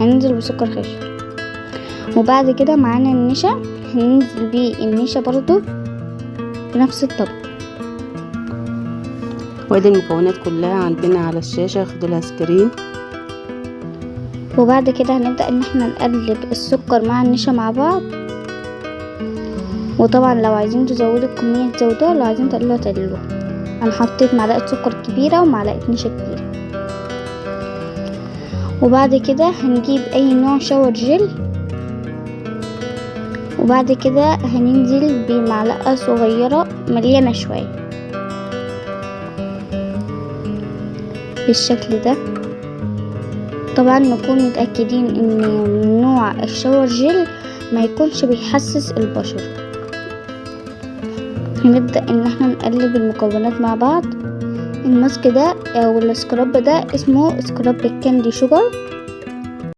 هننزل بسكر خشن. وبعد كده معانا النشا، هننزل بيه النشا برضو في نفس الطبق. وادي المكونات كلها عندنا على الشاشة، خدوا لها screen. وبعد كده هنبدأ ان احنا نقلب السكر مع النشا مع بعض. وطبعا لو عايزين تزودوا الكمية تزودوها، لو عايزين تقللوها تقللوها. انا حطيت معلقة سكر كبيرة ومعلقة نشا كبيرة. وبعد كده هنجيب اي نوع shower gel، وبعد كده هننزل بمعلقة صغيرة مليانة شوية بالشكل ده. طبعا نكون متأكدين ان نوع ال shower gel ما يكونش بيحسس البشرة. هنبدأ ان احنا نقلب المكونات مع بعض. الماسك ده او ال scrub ده اسمه scrub ال candy sugar.